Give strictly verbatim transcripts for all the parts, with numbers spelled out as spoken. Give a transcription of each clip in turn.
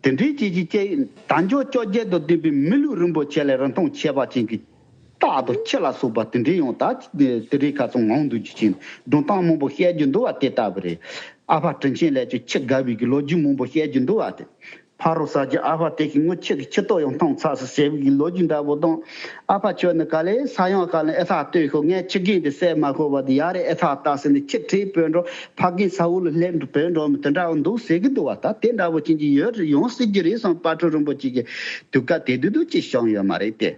དེ་འདྲའི་ཅིག་ཅིག་ཅེས་དལ་འབྱོར་བཅོ་བརྒྱད་དང་ལྡན་པའི་མི་ལུས་རིན་པོ་ཆེ་ལས་རིན་ཐང་ཆེ་བ་ཅན་གྱི་རྟགས་དང་ཁྱི་ལ་སོགས་པ་དེ་འདྲའི་ཡང་ད་དེ་རིགས་ཁ་ཚང་ངང་དུ་འཇུག་ཅིང་སྒྲུང་གཏམ་མང་པོ་བཤད་རྒྱུ་འདུག་བ་དེ་ལྟ་བུ་རེད། ཨ་ཕ་དྲིན་ཆེན་ལས་ཀྱང་ཁྱི་དགའ་བའི་གི་ལོ་རྒྱུས་མང་པོ་བཤད་རྒྱུ་འདུག་བ་དེ། ཕ་རོལ་ཟ་རྒྱུ་ཨ་ཕ་དེ་གིས་ངོ་ཁྱི་གི་ཁྱི་ཏོག་ཡང་འཐུང་ཚར་སོང་ཟེར་བའི་གི་ལོ་རྒྱུས་འདྲ་པོ་དང་། ཨ་ཕ་ཁྱོད་ནི་ག་ལེ་ས་ཡང་ག་ལེ་ཨེ་ཐག་ལྟོས་ཤོག་ངས་ཁྱི་རྒན་དེ་བསད་མ་ཤོར་བ་དེ་ཡ་རེད། ཨེ་ཐག་ལྟ་ཟེར་ནས་ཁྱི་ཁྲིད་བུད་འགྲོ། ཕ་རྒན་ས་འོག་ལ་སླེབས་འགྲོ་བུད་འགྲོ་མི་དེ་འདྲ་བོ་འདུག་ཟེར་གི་འདུག་བ། ད་དེ་འདྲ་བོ་ཅན་གྱི་ཡོད་ཡོང་སྲིད་ཀྱི་རེད་བསམ། དཔལ་སྤྲུལ་རིན་པོ་ཆེ་གི་དུས་སྐབས་དེ་དུས་དུས་ཅི་བྱུང་ཡོད་མ་རེད་དེ།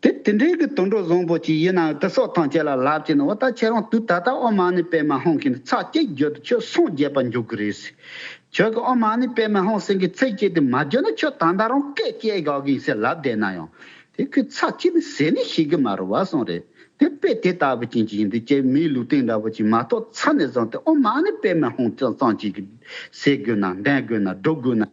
དེ་དེ་འདྲའི་གི་དུད་འགྲོ་བཟང་པོ་ཅིག་ཡིན་ནའང་དེ་སོགས་ཐམས་ཅད་ལ་ལབ་ཀྱི་ནི། འོ་ད་ཁྱེད་རང་དུས་ད་ལྟ་ཨོཾ་མ་ཎི་པདྨེ་ཧཱུྃ་གི་ནི་ཚར་གཅིག་བརྗོད་དུས་ཁྱོད་སངས་རྒྱས་པ་འགྱུར་གི་རེད་ཟེར། ཁྱོད་ཀྱི་ཨོཾ་མ་ཎི་པདྨེ་ཧཱུྃ་ཟེར་གི་ཚིག་གཅིག་དེ་མ་བརྗོད་ན་ཁྱོད་ད་ལྟ་རང་སྐད་སྐྱེ་དགོས་གི་ཟེར་ལབ་བསྡད་ན་ཡང་། དེ་ཁོས་ཚར་གཅིག་ནི་ཟེར་ནི་ཤེས་གི་མ་རེད་བ་གསུངས་རེད། དེ་དཔེ་དེ་ལྟ་བུ་ཅན་གྱི་ཡིན་དུས་ཀྱི་མིའི་ལུས་རྟེན་འདྲ་བོ་ཅིག་མ་གཏོགས་ཚར་ནས་བཟུང་སྟེ་ཨོཾ་མ་ཎི་པདྨེ་ཧཱུྃ་ཙམ་ཙམ་ཅིག་གི་ཟེར་དགོས་ན་འདོན་དགོས་ན་སྒྲུབ་དགོས་ན།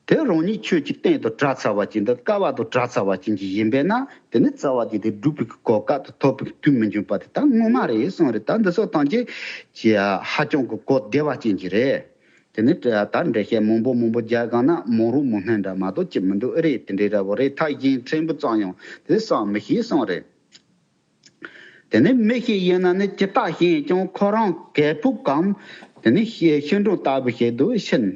དེ་རང་ཉིད་ཆོས་ཀྱི་རྟེན་དང་བྲལ་ཚར་བ་ཅན་དང་སྐལ་བ་དང་བྲལ་ཚར་བ་ཅན་གྱི་ཡིན་པས་ན། དེ་ནི་རྩ་བ་ཅན་དེ་སྒྲུབ་པའི་གོ་སྐབས་དང་ཐོབ་པའི་དུས་མི་འབྱུང་བ་དེ་ད་ངོ་མ་རེད་གསུངས་རེད། ད་འདི་སོགས་ཐམས་ཅད་ཀྱི་ཧ་ཅང་གི་གོ་བདེ་བ་ཅན་གྱི་རེད། དེ་ནི་ད་འགྲེལ་བཤད་མང་པོ་མང་པོ་རྒྱག་གང་ན་མང་རུང་མང་སྣོན་འདྲ་མ་གཏོགས་ཅི་མི་འདུག་ཨེ་རེད། དེ་འདྲའི་འདྲ་བོ་རེད། ཐག་བཞིན་ཕྲན་བུ་ཙམ་ཡང་དེ་བསམ་མི་ཤེས་གསུངས་རེད། དེ་ནས་མི་ཞིག་ཡིན་ན་ནི་ཇི་ལྟར་ཞེན་ཀྱང་ཁོ་རང་གད་ཕུག་གམ། དེ་ནས་ཤི་ཤི་འགྲོ་ལྟ་བུ་ཞིག་ཏུ་ཕྱིན།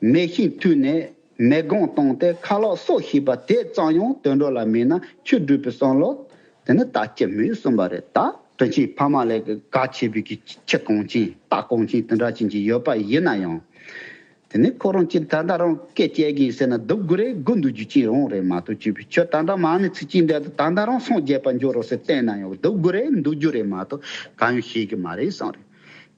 མེ་ཤིང་མཐུད་ནས་མེ་སྒོང་བཏང་སྟེ་ཁ་ལག་སོགས་བྱས་པ་དེ་ཙམ་ཡང་དུད་འགྲོ་ལ་མེད་ན་ཆོས་སྒྲུབ་པའི་བསམ་བློ་དེ་ནི་ལྟ་ཅི་སྨོས་གསུངས་པ་རེད། ད་དྲིན་ཆེན་ཕ་མ་ལས་ག་ཆེ་བའི་གི་ཁྱི་གོང་ཆེན་རྟ་གོང་ཆེན་དེ་འདྲ་ཅན་གྱི་ཡོད་པ་ཡིན་ན་ཡང་། དེ་ནི་ཁོ་རང་ཅི་ད་ལྟ་རང་སྐད་ཅེས་ཀྱིན་ཟེར་ན་སྡུག་དགོས་རེད། སྒུག་འདུག་རྒྱུ་ཅི་རུང་རེད་མ་གཏོགས་ཅི་བས་ཁྱོད་ད་ལྟ་མ་ཎི་ཚིག་གཅིག་འདྲ་ད་ལྟ་རང་སངས་རྒྱས་པ་འགྱུར་རོགས་ཟེར་བསྟན་ན་ཡང་སྡུག་དགོས་རེད། འདུག་རྒྱུ་རེད་མ་གཏོགས་གང་ཡང་ཤེས་ཀྱི་མ་རེད་གསུངས་རེད།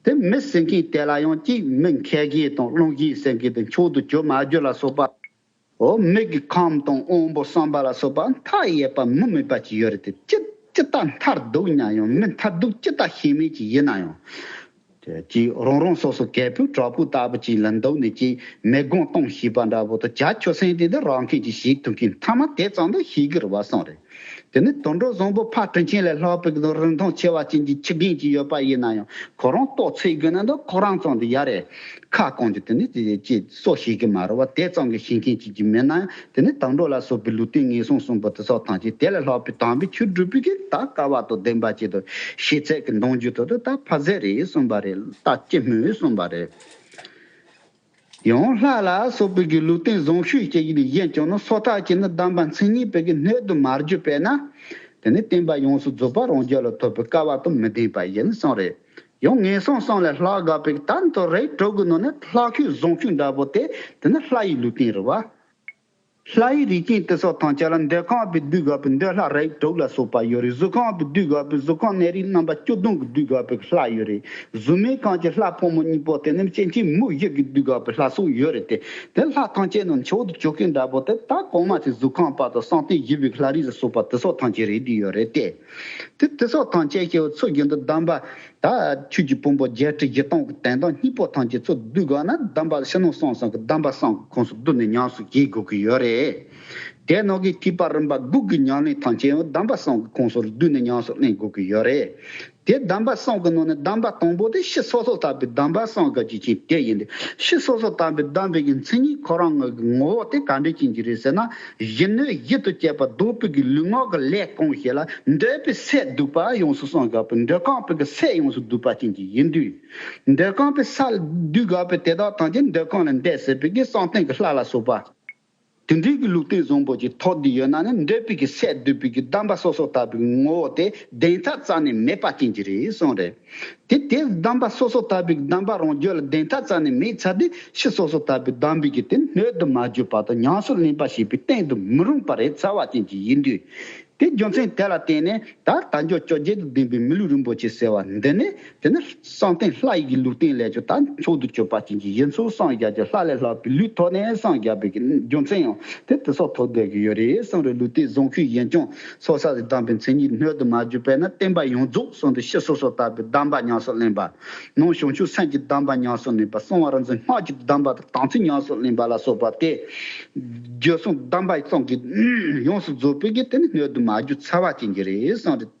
དེ་མི་ཟེར་མཁན་དེ་ལ་ཡང་ཅིག་མི་མཁས་མཁན་དང་བླུན་མཁན་ཟེར་མཁན་དེ་མཆོག་ཏུ་གྱུར་མ་གྱུར་ལ་སོགས་པ། འོ་མི་གི་ཁམས་དང་དབང་པོ་བསམ་པ་ལ་སོགས་པ་མཐའ་ཡས་པ་མུ་མེད་པ་ཅིག་ཡོད་རེད་དེ། ཅི་ཅི་ལྟར་མཐར་ཐུག་ན་ཡང་མི་མཐར་ཐུག་ཅི་ལྟར་ཤེས་མེད་ཅིག་ཡིན་ན་ཡང་། ཅིག་རང་རང་སོ་སོ་གད་ཕུག་བྲག་ཕུག་ལྟ་བུ་ཅིག་ལ་འདུག་ནས་ཅིག་མེ་སྒོང་གཏོང་ཤེས་པ་འདྲ་པོ་དང་བྱ་ཁྱོད་སེམས་དེ་འདི་རང་མཁན་ཅིག་ཤེས་ཐུབ་མཁན་ཐ་མ་དེ་ཙམ་དུ་ཤེས་ཀྱི་རེད་བ་གསུངས་རེད། དེ་ནི་དུད་འགྲོ་བཟང་པོ་ཕ་དྲིན་ཆེན་ལས་ལྷག་པའི་གི་རིན་ཐང་ཆེ་བ་ཅན་གྱི་ཁྱི་རྒན་ཅིག་ཡོད་པ་ཡིན་ན་ཡང་ཁོ་རང་ལྟོ་ཚོད་དགོས་ན་འདི་ཁོ་རང་ཙམ་དུ་ཡ་རེད། ཁ་སྐོང་རྒྱུ་དེ་ནི་ཅིག་གསོ་ཤེས་ཀྱི་མ་རེད་བ། དེ་ཙམ་གྱི་ཤེས་མཁན་ཅིག་ཅིག་མེད་ན་ཡང་དེ་ནི་དུད་འགྲོ་ལ་སོགས་པའི་ལུས་རྟེན་ངན་སོང་གསུམ་པོ་དེ་སོགས་ཐམས་ཅད་དེ་ལས་ལྷག་པའི་དམ་པའི་ཆོས་སྒྲུབ་པའི་གི་ད་སྐལ་བ་དང་ལྡན་པ་ཅིག་དང་ཤེས་ཚད་ཀྱི་འདང་རྒྱུ་དེ་ད་ཕ་ཟད་རེད་གསུངས་པ་རེད། ད་ཅི་སྨོས་གསུངས་པ་རེད། ཡང་ལྷ་ལ་སོགས་པའི་གི་ལུས་རྟེན་བཟང་ཤོས་ཅིག་ལ་གཞན་ཀྱང་ནི་སོ་ཐར་གྱི་ནི་གདམས་པ་མཚན་ཉིད་པའི་གི་སྣོད་དུ་མ་གྱུར་པས་ན། དེ་ནི་བསྟན་པ་ཡོངས་སུ་རྫོགས་པ་རང་རྒྱུད་ལ་ཐོབ་པའི་སྐལ་བ་དང་མི་ལྡན་པ་ཡིན་གསུངས་རེད། ཡང་ངན་སོང་གསུམ་ལས་ལྷག་དགོས་པའི་ད་དུང་རིགས་དྲུག་གི་ནང་ནས་ལྷག་ཤོས་བཟང་ཤོས་འདྲ་པོ་དེ་དེ་ནི་ལྷ་ཡི་ལུས་རྟེན་རེད་བ། ལྷ་ཡི་རིགས་ཅན་དེ་སོགས་ཐམས་ཅད་ལ་འདོད་ཁམས་པའི་འདུས་དགོས་པའི་འདོད་ལྷ་རིགས་དྲུག་ལ་སོགས་པ་ཡོད་རེད། གཟུགས་ཁམས་པའི་འདུས་དགོས་པའི་གཟུགས་ཁམས་གནས་རིགས་རྣམ་པ་བཅུ་བདུན་གྱིས་འདུས་དགོས་པའི་ལྷ་ཡོད་རེད། གཟུགས་མེད་ཁམས་ཀྱི་ལྷ་ཕོ་མོ་གཉིས་པོ་དེ་ནི་སྐྱེ་མཆེད་མུ་བཞི་གིས་འདུས་དགོས་པའི་ལྷ་སོགས་ཡོད་རེད་དེ། དེ་ལྷ་ཐམས་ཅད་ནང་མཆོག་ཏུ་གྱུར་མཁན་འདྲ་པོ་དེ་ད་གོང་མ་དེ་གཟུགས་ཁམས་པ་དང་བསམ་གཏན་བཞི་པའི་ལྷ་རིགས་ལ་སོགས་པ་དེ་སོགས་ཐམས་ཅད་རེད་དེ་ཡོད་རེད་དེ། དེ་དེ་སོགས་ཐམས་ཅད་ཀྱི་ཚུལ་བཞིན་དུ་གདམས་པ། ད་ཆོས་ཀྱི་ཕུང་པོ་བརྒྱད་ཁྲི་བཞི་སྟོང་གི་དོན་དམ་གཉིས་པོ་ཐམས་ཅད་ཚུར་བསྡུས་དགོས་ན་གདམས་པ་ཕྱི་ནང་གསང་གསུམ་གྱི་གདམས་པ་གསུམ་གྱི་ཁོངས་སུ་བསྡུས་ནས་ཉམས་སུ་བཞེས་དགོས་ཀྱི་ཡོད་རེད། དེ་ནང་གི་ཐེག་པ་རིམ་པ་དགུ་གི་ཉམས་ལེན་ཐམས་ཅད་ཡང་གདམས་པ་གསུམ་གྱི་ཁོངས་སུ་བསྡུས་ནས་ཉམས་སུ་ལེན་དགོས་ཀྱི་ཡོད་རེད། དེ་གདམས་པ་གསུམ་གྱི་ནང་ནས་གདམས་པ་དང་པོ་དེ་ཕྱི་སོ་སོར་བརྟགས་པའི་གདམས་པ་གསུམ་གྱི་རྒྱུ་ཅན་དེ་ཡིན་ཏེ། ཕྱི་སོ་སོར་བརྟགས་པའི་གདམས་པའི་གི་མཚན་ཉིད་ཁོ་རང་གི་ངོ་བོ་དེ་ག་འདྲ་ཅན་གྱི་རེད་ཟེར་ན། གཞི་སྣོད་གཞི་དུ་བྱས་པ་ལྡོག་པའི་གི་ལུས་ངག་གི་ལས་གང་བྱེད་ལ་འདོད་པའི་སས་བསྡུས་པ་ཡོངས་སུ་བསྲུང་དགོས་པའི་འདོད་ཁམས་པའི་གི་སས་ཡོངས་སུ་བསྡུས་པ་ཅན་གྱི་ཡིན་དུས། འདོད་ཁམས་པའི་སས་བསྡུས་དགོས་པའི་དེ་དག་ཐམས་ཅད་འདོད་ཁམས་ལས་འདས་ཟིན་པའི་གི་བསམ་གཏན་གྱི་ལྷ་ལ་སོགས་པ། དེ་འདྲའི་གི་ལུས་རྟེན་བཟང་པོ་ཅིག་ཐོབ་བསྡད་ཡོད་ན་ནི་འདོད་པའི་གི་སས་བསྡུས་པའི་གི་གདམས་པ་སོ་སོར་བརྟགས་པའི་ངོ་བོ་དེ་བདེན་མཐའ་རྩ་ནས་མེད་པ་ཅན་གྱི་རེད་གསུངས་རེད། དེ་དེ་གདམས་པ་སོ་སོར་བརྟགས་པའི་གདམས་པ་རང་རྒྱུད་ལ་བདེན་མཐའ་རྩ་ནས་མེད་ཚར་དུས་ཕྱི་སོ་སོར་བརྟགས་པའི་གདམས་པའི་གི་དེ་སྣོད་དུ་མ་གྱུར་པ་དང་ཉམས་སུ་ལེན་པ་ཞེས་པའི་སྟེང་དུ་མི་རུང་བ་རེད་ཚར་བ་ཅན་གྱི་ཡིན་དུས། དེ་རྒྱུ་མཚན་དེ་ལ་བརྟེན་ནས་ད་དལ་འབྱོར་བཅོ་བརྒྱད་དང་ལྡན་པའི་མི་ལུས་རིན་པོ་ཆེ་ཟེར་བ་འདི་ནི་དེ་ནི་བསམ་གཏན་ལྷ་ཡི་གི་ལུས་རྟེན་ལས་ཀྱང་ད་མཆོག་ཏུ་གྱུར་པ་ཅན་གྱི་ཡིན་ཚུལ་སངས་རྒྱས་ཀྱི་ལྷ་ལས་ལྷག་པའི་ལུས་ཐོབ་ནས་སངས་རྒྱས་པའི་གི་རྒྱུ་མཚན་ཡང་དེ་དེ་སོགས་ཐོབ་བསྡད་ཀྱི་ཡོད་རེད་གསུངས་རེད། ལུས་རྟེན་བཟང་ཤོས་ཡིན་ཀྱང་སོ་སོར་བརྟགས་པའི་མཚན་ཉིད་སྣོད་དུ་མ་གྱུར་པས་ན་བསྟན་པ་ཡོངས་རྫོགས་གསུངས་ཏེ་ཕྱི་སོ་སོར་བརྟགས་པའི་གདམས་པ་ཉམས་སུ་ལེན་པ། ནང་བྱང་ཆུབ་སེམས་ཀྱི་གདམས་པ་ཉམས་སུ་ལེན་པ། གསང་བ་རིག་འཛིན་སྔགས་ཀྱི་གདམས་པ་དང་དམ་ཚིག་ཉམས་སུ་ལེན་པ་ལ་སོགས་པ་སྟེ། རྒྱུད་གསུམ་གདམས་པ་གསུམ་གྱིས་ཡོངས་སུ་རྫོགས་པའི་གི་དེ་ནི་སྣོད་དུ་མ་གྱུར་ཚར་བ་ཅན་གྱི་རེད་གསུངས་རེད།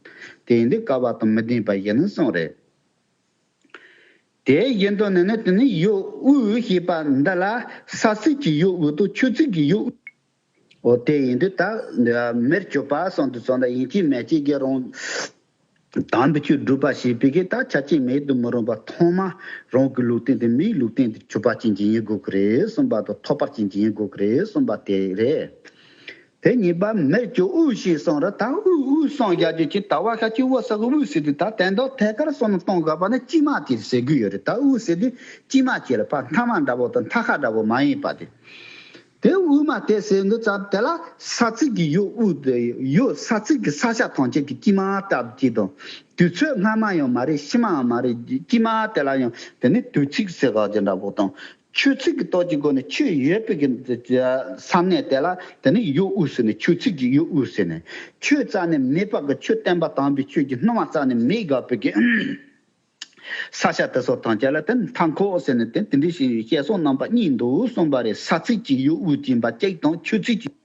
དེ་ཡིན་དུས་སྐལ་བ་དང་མི་ལྡན་པ་ཡིན་གསུངས་རེད། དེ་བཞིན་དུ་ནི་ནི་དེ་ནི་ཡོད་དབུས་ཞེས་པ་འདི་ལ་ས་ཚིགས་ཀྱི་ཡོད་དབུས་དང་ཆོས་ཚིགས་ཀྱི་ཡོད་དབུས། འོ་དེ་ཡིན་དུས་ད་མེར་གྱུར་པ་གསུངས་དུས་ཙམ་ད་ཡིན་གཅིག་མིན་གཅིག་གི་རང་དམ་པའི་ཆོས་སྒྲུབ་པ་བྱེད་པའི་གི་ད་ཆ་རྐྱེན་མེད་དུ་མི་རུང་བ་ཐོག་མ་རང་གི་ལུགས་མཐུན་དེ་མིའི་ལུགས་མཐུན་དེ་གྱུར་པ་ཅན་གྱི་ཡིན་དགོས་ཀྱི་རེད་གསུངས་པ་དང་ཐོབ་པར་ཅན་གྱི་ཡིན་དགོས་ཀྱི་རེད་གསུངས་པ་དེ་རེད། དེ་གཉིས་པ་མེར་གྱུར་དབུས་ཞེས་གསུངས་རེད། ད་དབུས་དབུས་གསུངས་རྒྱག་རྒྱུ་ཅིག་ད་བ་ཤ་ཅིག་དབུ་ས་གི་དབུས་ཟེར་དུས་ད་དེ་འདོག་ཐད་ཀར་སོ་ནི་གཏོང་དགོས་པ་ནི་དཀྱིལ་མ་དེ་ཟེར་གི་ཡོད་རེད། ད་དབུས་ཟེར་དུས་དཀྱིལ་མ་ཅིག་ལ་ཕ་མཐའ་མ་འདྲ་པོ་དང་མཐའ་ཁ་འདྲ་པོ་མ་ཡིན་པ་དེ། དེ་དབུས་མ་དེ་ཟེར་འདུག་ཙམ་དེ་ལ་ས་ཚིགས་ཀྱི་ཡོད་དབུས་དེ་ཡོད་ས་ཚིགས་ཀྱི་ས་ཆ་ཐམས་ཅད་ཀྱི་དཀྱིལ་མ་ལྟ་བུ་ཅིག་དང་དུས་ཚོད་སྔ་མ་ཡང་མ་རེད་ཕྱི་མའང་མ་རེད་དཀྱིལ་མ་དེ་ལ་ཡང་དེ་ནི་དུས་ཚིགས་ཟེར་བ་ཅིག་འདྲ་པོ་དང་། ཆོས་ཚིགས་ཀྱི་སྟོབས་ཀྱི་སྒོ་ནས་ཆོས་ཡོད་པའི་གི་ས་གནས་དེ་ལ་དེ་ནི་ཡོད་དབུས་ཟེར་ནས་ཆོས་ཚིགས་ཀྱི་ཡོད་དབུས་ཟེར་ནས་ཆོས་རྩ་ནས་མེད་པ་གི་ཆོས་བསྟན་པ་དམ་པའི་ཆོས་ཀྱི་སྣང་བ་རྩ་ནས་མེད་དགོས་པའི་གི་ས་ཆ་དེ་ཚོ་ཐམས་ཅད་ལ་དེ་ནི་མཐའ་འཁོར་ཟེར་ནས་དེ་དེ་འདྲའི་ཞིག་བཤད་སོང་རྣམ་པ་གཉིས་འདུག་གསུངས་པ་རེད། ས་ཚིགས་ཀྱི་ཡོད་དབུས་ཡིན་པ་གཅིག་དང་ཆོས་ཚིགས་ཀྱི་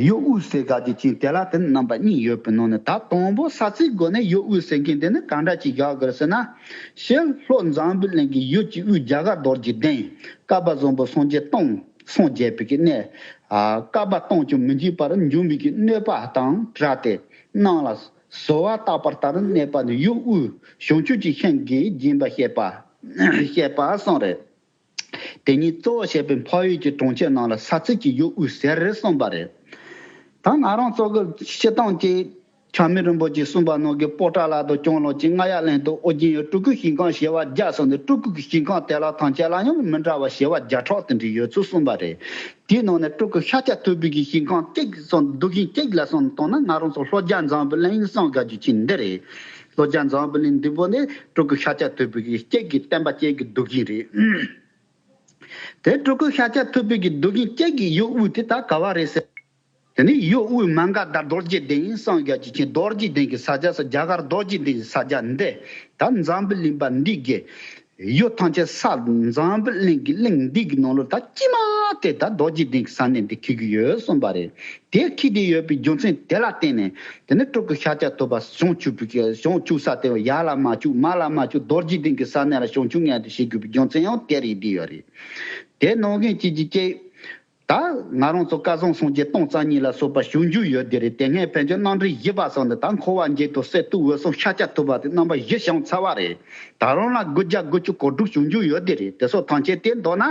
ཡོད་དབུས་ཟེར་ག་དེ་ཅིག་དེ་ལ་དེ་རྣམ་པ་གཉིས་ཡོད་པའི་ནང་ནས་ད་དང་པོ་ས་ཚིགས་སྒོ་ནས་ཡོད་དབུས་ཟེར་མཁན་དེ་ནི་གང་འདྲ་ཅིག་བཞག་དགོས་ཟེར་ན། ཕྱི་ལྷོ་འཛམ་བུ་གླིང་གི་ཡུལ་གྱི་དབུས་རྒྱ་གར་རྡོ་རྗེ་གདན། བསྐལ་པ་བཟང་པོ་སངས་རྒྱས་སྟོང་སངས་རྒྱས་པའི་གི་གནས། ཨ་བསྐལ་པ་སྟོང་ཀྱང་མི་འཇིག་པར་འབྱུང་བའི་གི་གནོད་པ་དང་བྲལ་ཏེ་སྣང་ལ་གསོལ་བ་བཏབ་པ་ལྟར་གནས་པ་ནི་ཡོད་དབུས་བྱང་ཆུབ་ཀྱི་ཤིང་གི་སྦྱིན་པ་བཤད་པ་བཤད་པ་གསུངས་རེད། དེ་ཉིད་གཙོ་བོ་བྱས་པའི་འཕགས་ཡུལ་གྱི་གྲོང་ཁྱེར་རྣམས་ལ་ས་ཚིགས་ཀྱི་ཡོད་དབུས་ཟེར་གསུངས་པ་རེད། ད་ང་རང་ཚོ་གི་སྤྱིར་བཏང་གི་ཆགས་མེད་རིན་པོ་ཆེས་གསུངས་པ་ནང་གི་པོ་ཏ་ལ་དང་ལྕང་ལོ་ཅན་རྔ་ཡབ་གླིང་དང་ཨོ་རྒྱན་ཡུལ་སྤྲུལ་སྐུ་ཞིང་ཁམས་བྱེ་བ་བརྒྱ་གསུངས་ནས་སྤྲུལ་སྐུ་གི་ཞིང་ཁམས་དེ་ལ་ཐམས་ཅད་ལ་ཡང་མི་འདྲ་བ་བྱེ་བ་བརྒྱ་ཕྲག་དེ་འདྲ་ཡོད་ཚུལ་གསུངས་པ་རེད། དེའི་ནང་ནས་སྤྲུལ་སྐུ་ཤཱཀྱ་ཐུབ་པའི་གི་ཞིང་ཁམས་གཅིག་གསུངས་གདུལ་ཞིང་གཅིག་ལ་གསུངས་བཏང་ན་ང་རང་ཚོ་ལྷོ་རྒྱ་འཛམ་བུ་གླིང་གསུངས་དགོས་རྒྱུ་ཅིག་འདི་རེད། ལྷོ་རྒྱ་འཛམ་བུ་གླིང་འདི་པོ་ནི་སྤྲུལ་སྐུ་ཤཱཀྱ་ཐུབ་པའི་གི་གཅིག་གི་བསྟན་པ་གཅིག་གི་གདུལ་ཞིང་རེད། དེ་སྤྲུལ་སྐུ་ཤཱཀྱ་ཐུབ་པའི་གི་གདུལ་ཞིང་གཅིག་གི་ཡོད་དབུས་དེ་ད་ག་བ་རེད་ཟེར། དེ་ནི་ཡོད་དབུས་མ་ག་དྷ་རྡོ་རྗེ་གདན་གསུངས་དགོས་རྒྱུ་ཅིག་རྡོ་རྗེ་གདན་གྱི་ས་ཆ་ས་རྒྱ་གར་རྡོ་རྗེ་གདན་གྱི་ས་ཆ་འདི་ད་འཛམ་བུ་གླིང་པ་འདི་གི་ཡུལ་ཐམས་ཅད་ས་འཛམ་བུ་གླིང་གི་གླིང་འདི་གི་ནང་ལོ་ད་དཀྱིལ་མ་དེ་ད་རྡོ་རྗེ་གདན་གྱི་ས་གནས་འདི་འཁེལ་གྱི་ཡོད་གསུངས་པ་རེད། དེ་འཁེལ་བསྡད་ཡོད་པའི་རྒྱུ་མཚན་དེ་ལ་བརྟེན་ནས་དེ་ནི་སྤྲུལ་སྐུ་ཤཱཀྱ་ཐུབ་པ་བྱང་ཆུབ་པའི་བྱང་ཆུབ་ས་དེ་ཡར་ལ་མ་བཅུག་མར་ལ་མ་བཅུག་རྡོ་རྗེ་གདན་གྱི་ས་གནས་ལ་བྱང་ཆུབ་མངོན་དུ་བྱེད་དགོས་པའི་རྒྱུ་མཚན་ཡང་དེ་རེད་བསྡད་ཡོད་རེད། དེ་ནང་བཞིན་གཅིག་གིས་གཅིག་ད་ང་རང་ཚོ་བསྐལ་བཟང་སངས་རྒྱས་སྟོང་རྩ་གཉིས་ལ་སོགས་པ་བྱུང་རྒྱུ་ཡོད་དེ་རེད། དེ་སྔའི་ཕན་ཆད་རྣམ་འགྲེལ་བཞི་པ་སོགས་ནི་ད་འཁོར་བ་འཇིག་དང་གསེར་ཐུབ་འོད་སྲུང་ཤཱཀྱ་ཐུབ་པ་དེ་རྣམ་པ་བཞི་བྱུང་ཚར་བ་རེད། ད་རུང་ལ་དགུ་བརྒྱ་དགུ་བཅུ་གོ་དྲུག་བྱུང་རྒྱུ་ཡོད་དེ་རེད། དེ་སོགས་ཐམས་ཅད་དེ་མདོར་ན་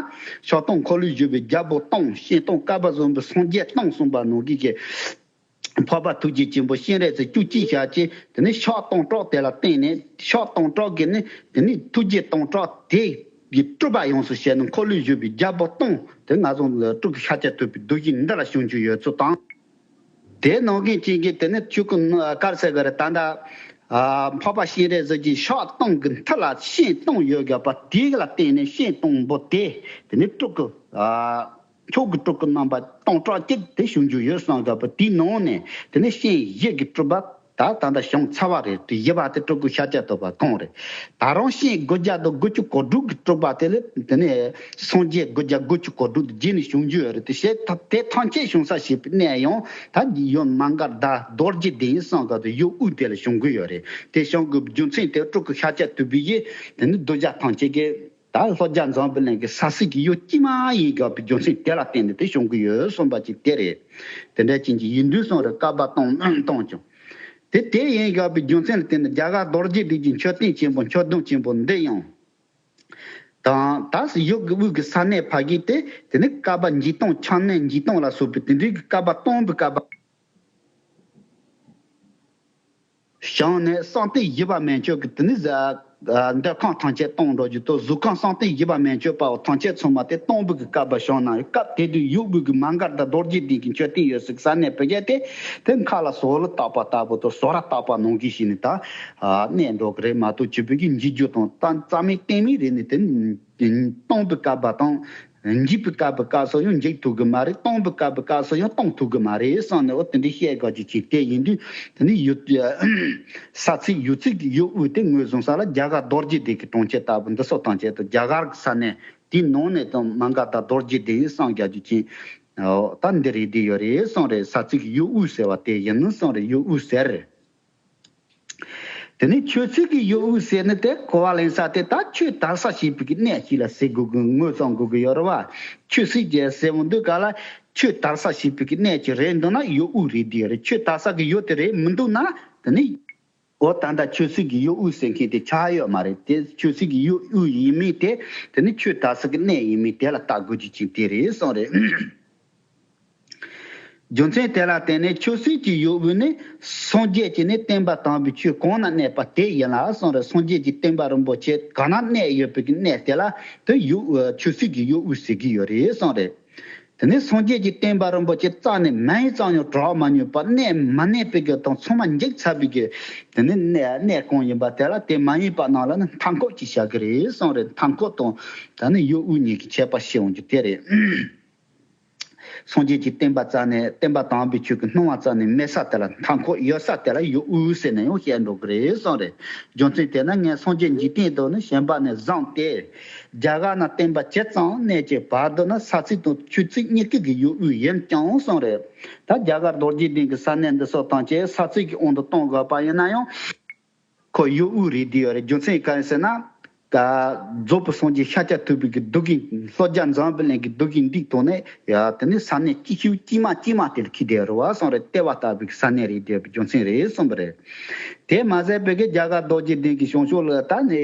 ཕྱག་སྟོང་འཁོར་ལོས་སྒྱུར་བའི་རྒྱལ་པོ་སྟོང་སྤྱན་སྟོང་བསྐལ་པ་བཟང་པོའི་སངས་རྒྱས་སྟོང་གསུངས་པ་ནང་བཞིན་གྱི་འཕགས་པ་ཐུགས་རྗེ་ཆེན་པོ་སྤྱན་རས་གཟིགས་བཅུ་གཅིག་ཞལ་གྱི་དེ་ནི་ཕྱག་སྟོང་ཕྲག་དེ་ལ་བརྟེན་ནས་ཕྱག་སྟོང་ཕྲག་གི་ནི་དེ་ནི་ཐུགས་རྗེ་སྟོང་ཕྲག་དེ་གི་སྤྲུལ་པ་ཡོངས་སུ་ཤེས་ནས་འཁོར་ལོས་སྒྱུར་བའི་རྒྱལ་པོ་སྟོང་དེ་ང་ཚོ་སྤྲུལ་སྐུ་ཤཱཀྱ་ཐུབ་པའི་གདུལ་ཞིང་འདི་ལ་བྱུང་རྒྱུ་ཡོད་ཚུལ་དང་། དེ་ནང་བཞིན་ཅན་གྱི་དེ་ནི་ཆོས་སྐུ་དཀར་ཟེར་གི་རེད། ད་ལྟ་འཕགས་པ་སྤྱན་རས་གཟིགས་ཀྱི་ཕྱག་སྟོང་གི་མཐིལ་ལ་སྤྱན་སྟོང་ཡོད་དགོས་པ་དེ་ལ་བརྟེན་ནས་སྤྱན་སྟོང་པོ་དེ་དེ་ནི་སྤྲུལ་སྐུ། མཆོག་གི་སྤྲུལ་སྐུ་རྣམ་པ་སྟོང་ཕྲག་གཅིག་དེ་བྱུང་རྒྱུ་ཡོད་བསམ་དགོས་པ་དེའི་ནང་ནས་དེ་ནས་སྤྱན་བཞི་གི་སྤྲུལ་པ་ད་ད་ལྟ་བྱུང་ཚར་བ་རེད། དེ་བཞི་པ་དེ་སྤྲུལ་སྐུ་ཤཱཀྱ་ཐུབ་པ་གང་རེད། ད་རུང་སྤྱན་དགུ་བརྒྱ་དང་དགུ་བཅུ་གོ་དྲུག་གི་སྤྲུལ་པ་དེ་ལས་དེ་ནས་སངས་རྒྱས་དགུ་བརྒྱ་དགུ་བཅུ་གོ་དྲུག་དེ་རྗེས་ནས་བྱུང་རྒྱུ་ཡོད་རེད། དེ་བྱས་ད་དེ་ཐམས་ཅད་བྱུང་ས་ཞེས་པའི་གནས་ཡང་ད་ཡོད་མ་ག་དྷ་རྡོ་རྗེ་གདན་བསམ་དགོས་དེ་ཡོད་དབུས་དེ་ལ་བྱུང་གི་ཡོད་རེད། དེ་བྱུང་གི་རྒྱུ་མཚན་དེ་སྤྲུལ་སྐུ་ཤཱཀྱ་ཐུབ་པའི་ཡིད་དེ་ནི་གདུལ་བྱ་ཐམས་ཅད་ཀྱི། ད་ལྷོ་རྒྱ་འཛམ་བུ་གླིང་གི་ས་སྲིད་ཀྱི་ཡུལ་དཀྱིལ་མ་ཡིན་དགོས་པའི་རྒྱུ་མཚན་དེ་ལ་བརྟེན་ནས་དེ་བྱུང་གི་ཡོད་གསུངས་པ་ཅིག་དེ་རེད། དེ་འདྲ་ཅན་གྱི་ཡིན་དུས་གསུངས་རེད། བསྐལ་པ་སྟོང་སྟོང་ཀྱང་། དེ་དེ་ཡིན་དགོས་པའི་རྒྱུ་མཚན་ལ་བརྟེན་ནས་རྒྱ་གར་རྡོ་རྗེ་གདན་གྱི་མཆོད་རྟེན་ཆེན་པོ་མཆོད་སྡོང་ཆེན་པོ་འདི་ཡང་། དང་ད་ཡུལ་གྱི་དབུས་ཀྱི་ས་གནས་ཕ་གི་དེ་དེ་ནི་བསྐལ་པ་འཇིག་སྟོང་ཆགས་གནས་འཇིག་སྟོང་ལ་སོགས་པའི་དེ་འདྲའི་གི་བསྐལ་པ་སྟོང་པའི་བསྐལ་པ། བྱང་ནས་གསང་རྟེན་བཞི་པ་མན་ཆད་ཀྱི་དེ་ནི་ཟ་འདོད་ཁམས་ཐམས་ཅད་སྟོང་འགྲོ་རྒྱུ་དང་གཟུགས་ཁམས་གསང་རྟེན་བཞི་པ་མན་ཆད་པའོ་ཐམས་ཅད་ཚང་མ་དེ་སྟོང་པའི་གི་བསྐལ་པ་བྱུང་ན་སྐབས་དེ་དུས་ཡུལ་དབུས་ཀྱི་མ་ག་དྷ་རྡོ་རྗེ་གདན་གྱི་མཆོད་རྟེན་ཡོད་སའི་ས་གནས་བོད་རྒྱ་དེ་དེ་མཁའ་ལ་ཟོར་ལ་བཏགས་པ་ལྟ་བུ་དང་ཟོར་ར་བཏགས་པ་ནང་བཞིན་ཞིག་ནི་ད་གནས་འགྲོ་གི་རེད་མ་གཏོགས་བྱིས་པའི་གི་འཇིག་རྒྱུ་དང་ད་རྩ་མེད་གཏན་མེད་རེད་ནི་དེ་སྟོང་པའི་བསྐལ་པ་དང་། འཇིག་པའི་བསྐལ་པའི་སྐབས་སུ་ཡང་འཇིག་ཐུབ་གི་མ་རེད། སྟོང་པའི་བསྐལ་པའི་སྐབས་སུ་ཡང་སྟོང་ཐུབ་གི་མ་རེད་བསམ་ནས་འོ་དེ་འདྲའི་བཤད་དགོས་ཀྱི་ཅིག་དེ་ཡིན་དུས་དེ་ནི་ཡུལ་ས་ཚིགས་ཡུལ་ཚིགས་ཀྱི་ཡུལ་དབུས་དེ་ངོས་བཟུང་ས་ལ་རྒྱ་གར་རྡོ་རྗེ་གདན་གྱི་གྲོང་ཁྱེར་ལྟ་བུ་འདི་སོགས་དང་བཅས་ཏེ་རྒྱ་གར་གྱི་ས་གནས་དེའི་ནང་ནས་དང་མ་ག་དྷ་རྡོ་རྗེ་གདན་བསམ་དགོས་ཀྱི་ཅིག་ད་འདི་རེད་འདི་ཡོད་རེད་བསམ་རེད། ས་ཚིགས་ཀྱི་ཡུལ་དབུས་ཟེར་བ་དེ་ཡིན་ནི་བསམ་རེད། ཡུལ་དབུས་ཟེར། དེ་ནས་ཆོས་སྲིད་ཀྱི་ཡུལ་དབུས་ཟེར་ནི་དེ་གོ་བ་ལེན་ས་དེ་ད་ཆོས་དར་ས་ཞེས་པའི་གི་གནས་ཤིག་ལ་ཟེར་དགོས་ཀྱི་ངོས་བཟུང་དགོས་ཀྱི་ཡོད་རེད་བ། ཆོས་སྲིད་ཀྱི་ཟེར་འོང་དུས་ག་ལ་ཆོས་དར་ས་ཞེས་པའི་གི་གནས་ཀྱི་རེད་འདུག་ན་ཡུལ་དབུས་རེད་དེ་རེད། ཆོས་དར་ས་གི་ཡུལ་དེ་རེད་མི་འདུག་ན་དེ་ནི། འོ་ད་ལྟ་ཆོས་སྲིད་ཀྱི་ཡུལ་དབུས་ཟེར་མཁན་དེ་ཆགས་ཡོད་མ་རེད། དེ་ཆོས་སྲིད་ཀྱི་ཡུལ་དབུས་ཡིན་མིན་དེ་དེ་ནི་ཆོས་དར་ས་གི་གནས་ཡིན་མིན་དེ་ལ་ལྟ་དགོས་རྒྱུ་ཅིག་དེ་རེད་གསུངས་རེད། རྒྱུ་མཚན་དེ་ལ་བརྟེན་ནས་ཆོས་སྲིད་ཀྱི་ཡུལ་དབུས་ནི་སངས་རྒྱས་ཀྱིས་ནི་བསྟན་པ་དམ་པའི་ཆོས་གང་ན་གནས་པ་དེ་ཡིན་ལ་གསུངས་རེད། སངས་རྒྱས་ཀྱི་བསྟན་པ་རིན་པོ་ཆེ་གང་ན་གནས་ཡོད་པའི་གནས་དེ་ལ་དེ་ཡུལ་ཆོས་སྲིད་ཀྱི་ཡུལ་དབུས་ཟེར་གྱི་ཡོད་རེད་གསུངས་རེད། དེ་ནས་སངས་རྒྱས་ཀྱི་བསྟན་པ་རིན་པོ་ཆེ་རྩ་ནས་མ་ཡིན་ཙམ་ཡང་གྲགས་མ་མྱོང་བ་གནས་མ་གནས་པའི་གི་དང་ཚང་མ་འཇིག་ཚར་བའི་གི་དེ་ནས་གནས་གནས་གང་ཡིན་པ་དེ་ལ་དེ་མ་ཡིན་པ་རྣམས་ལ་ནི་མཐའ་འཁོབ་ཅེས་བྱ་གི་རེད་གསུངས་རེད། མཐའ་འཁོབ་དང་ད་ནི་ཡུལ་དབུས་གཉིས་ཀྱི་ཁྱད་པར་ཤེས་འོང་རྒྱུ་དེ་རེད། སངས་རྒྱས་ཀྱི་བསྟན་པ་རྩ་ནས་བསྟན་པ་དམ་པའི་ཆོས་ཀྱི་སྣང་བ་རྩ་ནས་མེད་ས་དེ་ལ་མཐའ་འཁོབ་ཡོད་ས་དེ་ལ་ཡུལ་དབུས་ཟེར་ནས་ཡང་བཤད་འགྲོ་གི་རེད་གསུངས་རེད། རྒྱུ་མཚན་དེ་ནི་ངས་སངས་རྒྱས་འཇིག་རྟེན་དུ་ནི་ཞེན་པ་ནས་བཟུང་སྟེ། རྒྱ་གར་ན་བསྟན་པ་ཇི་ཙམ་གནས་ཀྱི་བར་དུ་ན་ས་ཚིགས་དང་ཆོས་ཚིགས་གཉིས་ཀ་གི་ཡུལ་དབུས་ཡིན་ཀྱང་གསུངས་རེད། ད་རྒྱ་གར་རྡོ་རྗེ་གདན་གྱི་ས་གནས་འདི་སོགས་ཐམས་ཅད་ས་ཚིགས་ཀྱི་དབང་དུ་གཏོང་དགོས་པ་ཡིན་ན་ཡང་། ཁོ་ཡུལ་དབུས་རེད་བསྡད་ཡོད་རེད། རྒྱུ་མཚན་གང་ཡིན་ཟེར་ན། ད་རྫོགས་པའི་སངས་རྒྱས་ཤཱཀྱ་ཐུབ་པའི་གི་གདུལ་བྱ་ལྷོ་རྒྱ་འཛམ་བུ་གླིང་གི་གདུལ་བྱ་འདི་ཐོག་ནས་ཡ་དེ་ནི་ས་གནས་སྐྱིད་ཤོས་དཀྱིལ་མ་དཀྱིལ་མ་དེ་ལ་ཁྱེར་བསྡད་ཡོད་རེད་བ་གསུངས་རེད། ལྟེ་བ་ལྟ་བུའི་གི་ས་གནས་རེད་བསྡད་པའི་རྒྱུ་མཚན་རེད་གསུངས་པ་རེད། དེ་མ་ཟད་པའི་གི་རྒྱ་གར་རྡོ་རྗེ་གདན་གྱི་བྱང་ཕྱོགས་ལ་ད་ནི།